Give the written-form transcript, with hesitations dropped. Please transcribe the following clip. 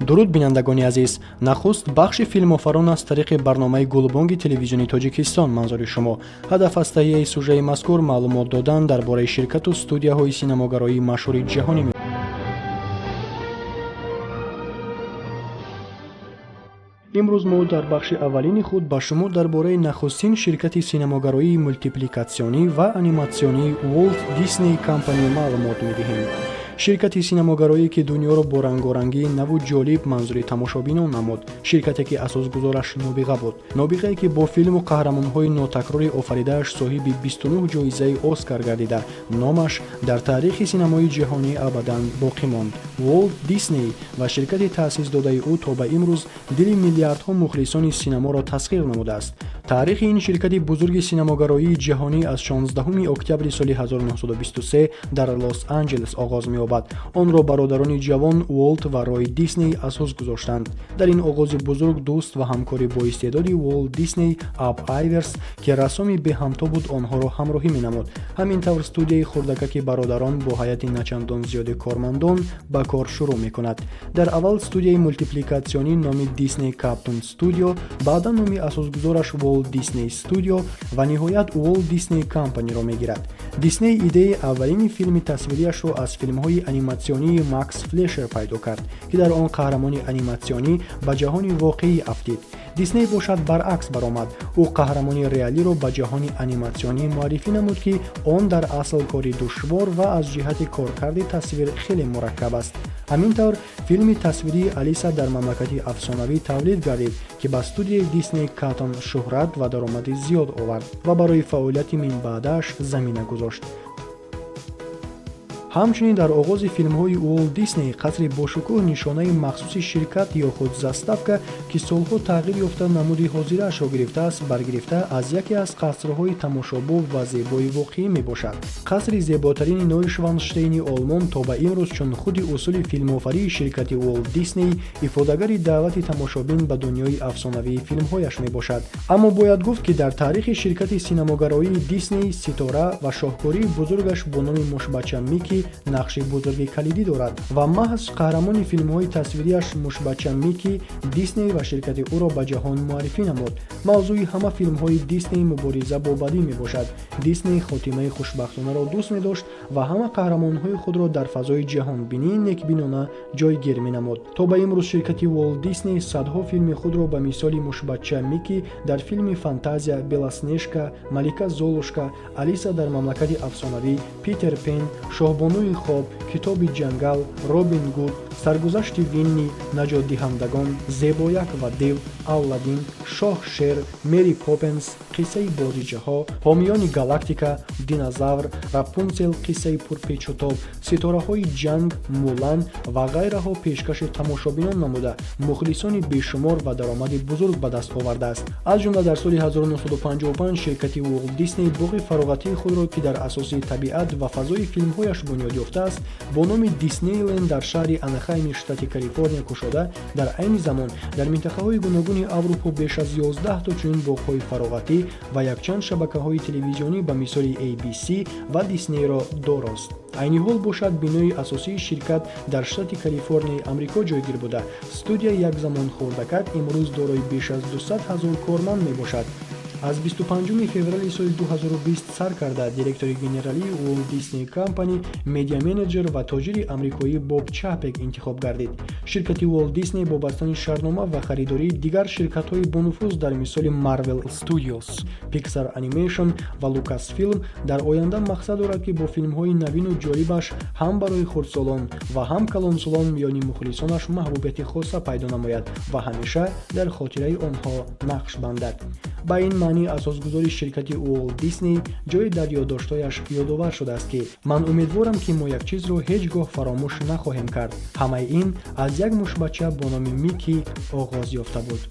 Дуруд, бинандагони азиз. Нахуст бахши филмофарон аз тариқи барномаи Гулбонги телевизиони Тоҷикистон манзури шумо. Ҳадаф аз таҳияи сужаи мазкур маълумот додан дар бораи ширкату студияҳои синамогароии машҳури ҷаҳонӣ. Имрӯз мо дар бахши аввалини худ ба шумо дар бораи нахустин ширкати синамогароии мултипликатсионӣ ва аниматсионии Walt Disney Company маълумот медиҳем. Ширкати синамогароӣ, ки дунёро бо рангорангии наву ҷолиб манзури тамошобинон намуд. Ширкате, ки асосгузораш нобиға буд. Нобиғае, ки бо филму қаҳрамонҳои нотакрори офаридааш соҳиби 29 ҷоизаи Оскар гардида, номаш дар таърихи синамои ҷаҳонӣ абадан боқӣ монд. Уолт Дисней ва ширкати таъсис додаи ӯ то ба имрӯз дили миллиардҳо мухлисони синаморо тасхир намудааст. Таърихи ин ширкати бузурги синамогароии ҷаҳонӣ аз 16 октябри соли 1923 дар Лос-Анҷелес оғоз меёбад. Онро бародарони ҷавон Уолт ва Рой Дисней асос гузоштанд. Дар ин оғози бузург дӯст ва ҳамкори боистеъдоди Уолт Дисней, Аб Айверс, ки рассоми беҳамто буд, онҳоро ҳамроҳӣ менамуд. Ҳамин тавр студияи хурдакаки бародарон бо ҳайати начандон зиёди кормандон ба кор шурӯъ мекунад. Дар аввал студияи мултипликатсионӣ номи Disney Cartoon Studio, баъдан номи асосгузораш Walt Disney Studio ва ниҳоят Walt Disney Company-ро мегирад. Дисней идеяи аввалини филми тасвириашро аз филмҳои аниматсионии Макс Флешер пайдо кард, ки дар он қаҳрамони аниматсионӣ ба ҷаҳони воқеӣ афтид. Дисней бошад, баръакс баромад. Ӯ қаҳрамони реалиро ба ҷаҳони аниматсионӣ муаррифӣ намуд, ки он дар асл кори душвор ва аз ҷиҳати коркарди тасвир хеле мураккаб аст. Ҳамин тавр филми тасвирии Алиса дар мамлакати афсонавӣ тавлид гардид, ки ба студияи Дисней Катон шӯҳрат ва даромади зиёд овард ва барои фаъолияти минбаъдааш замина гузошт. Ҳамчунин дар оғози филмҳои Уолт Дисней қасри бошукӯҳ, нишонаи махсуси ширкат ё худ заставка, ки солҳо тағйир ёфта намуди ҳозираашро гирифтааст, баргирифта аз яке аз қасрҳои тамошобоб ва зебои воқеӣ мебошад. Қасри зеботарини Нойшванштейни Олмон то ба имрӯз чун худи усули филмофарии ширкати Уолт Дисней ифодагари даъвати тамошобин ба дунёи афсонавии филмҳояш мебошад. Аммо бояд гуфт, ки дар таърихи ширкати синамогароии Дисней ситора ва шоҳкории бузургаш бо номи мушбача Микки нақши бузурги калидӣ дорад ва маҳз қаҳрамони филмҳои тасвириаш мушбача Микки Дисней ва ширкати ӯро ба ҷаҳон муаррифӣ намуд. Мавзӯи ҳама филмҳои Дисней мубориза бо бадӣ мебошад. Дисней хотимаи хушбахтонаро дӯст медошт ва ҳама қаҳрамонҳои худро дар фазои ҷаҳонбинии некбинона ҷойгир менамуд. То ба имрӯз ширкати Уолт Дисней садҳо филми худро ба мисоли мушбача Микки дар филми Фантазия, Белоснежка, Малика Золушка, Алиса дар мамлакати афсонавӣ, Питер Пен, Шоҳбонуи хоб, Китоби ҷангал, Робин Гуд, Саргузашти Винни, Наҷотдиҳандагон, Зебояк ва дев, Алладин, Шоҳ Шер, Мери Поппенс, Қиссаи бозичаҳо, Ҳомиёни галактика, Динозавр, Рапунсел, Қиссаи пурпечутоб, Ситораҳои ҷанг, Мулан ва ғайраҳо пешкаши тамошобинон намуда, мухлисони бешумор ва даромади бузург ба даст овардааст. Аз ҷумла дар соли 1955 ширкати Уолт Дисней боғи фароғатии худро, ки дар асоси табиат ва фазои филмҳояш бунёд ёфтааст, бо номи Диснейленд дар шаҳри Анахайми штати Калифорния кушода. Дар айни замон дар минтақаҳои гуногуни Аврупо беш аз 11 то чунин боғҳои фароғатӣ ва якчанд шабакаҳои телевизионӣ ба мисоли ABC ва Диснейро дорост. Айни ҳол бошад, бинои асосии ширкат дар штати Калифорнияи Амрико ҷойгир буда, студия як замон хурдакак имрӯз дорои беш аз 200 ҳазор корманд мебошад. Аз 25 феврали соли 2020 сар карда директори генералии Walt Disney Company медиа-менеҷер ва тоҷири амрикоӣ Боб Чапек интихоб гардид. Ширкати Walt Disney бо бастани шартнома ва харидории дигар ширкатҳои бонуфуз дар мисоли Marvel Studios, Pixar Animation ва Lucasfilm дар оянда мақсад дорад, ки бо филмҳои навину ҷолибаш ҳам барои хурдсолон ва ҳам калонсолон миёни мухлисонаш маҳбубияти хоса пайдо намояд ва ҳамеша дар хотираи онҳо нақш бандад. Ба ин маънӣ асосгузори ширкати Уолт Дисней ҷои дар ёддоштҳояш ёдовар шудааст, ки ман умедворам, ки мо як чизро ҳеҷ гоҳ фаромӯш нахоҳем кард: ҳамаи ин аз як мушбача бо номи Микки оғоз ёфта буд.